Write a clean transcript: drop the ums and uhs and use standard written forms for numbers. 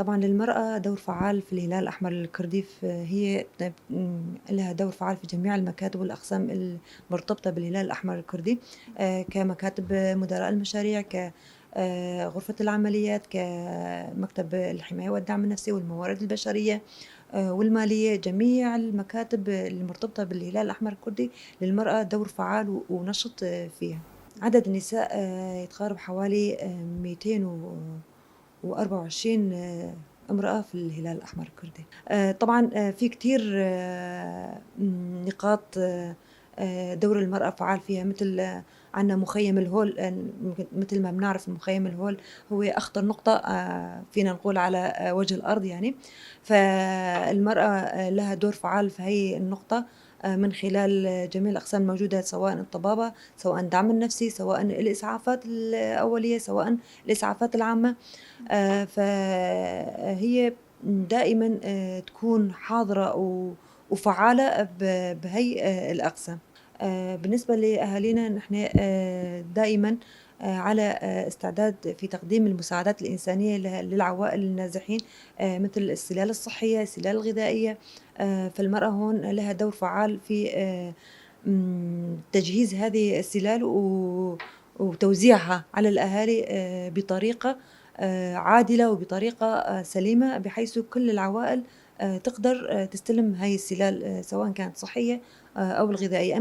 طبعًا للمرأة دور فعّال في الهلال الأحمر الكردي، فهي لها دور فعّال في جميع المكاتب والأقسام المرتبطة بالهلال الأحمر الكردي، كمكاتب مدراء المشاريع، ك غرفة العمليات، كمكتب الحماية والدعم النفسي والموارد البشرية والمالية. جميع المكاتب المرتبطة بالهلال الأحمر الكردي للمرأة دور فعّال ونشط فيها. عدد النساء يتقارب حوالي 224 امرأة في الهلال الأحمر الكردي. طبعًا في كتير نقاط دور المرأة فعّال فيها، مثل عندنا مخيم الهول. مثل ما بنعرف، مخيم الهول هو أخطر نقطة فينا نقول على وجه الأرض يعني، فالمرأة لها دور فعّال في هي النقطة من خلال جميع الأقسام الموجودة، سواء الطبابة، سواء الدعم النفسي، سواء الإسعافات الأولية، سواء الإسعافات العامة. فهي دائمًا تكون حاضرة وفعّالة بهي الأقسام. بالنسبة لأهالينا نحن دائمًا على استعداد في تقديم المساعدات الإنسانية للعوائل النازحين، مثل السلال الصحية، السلال الغذائية. فالمرأة هون لها دور فعّال في تجهيز هذه السلال وتوزيعها على الأهالي بطريقة عادلة وبطريقة سليمة، بحيث كل العوائل تقدر تستلم هاي السلال، سواء كانت صحية أو الغذائية.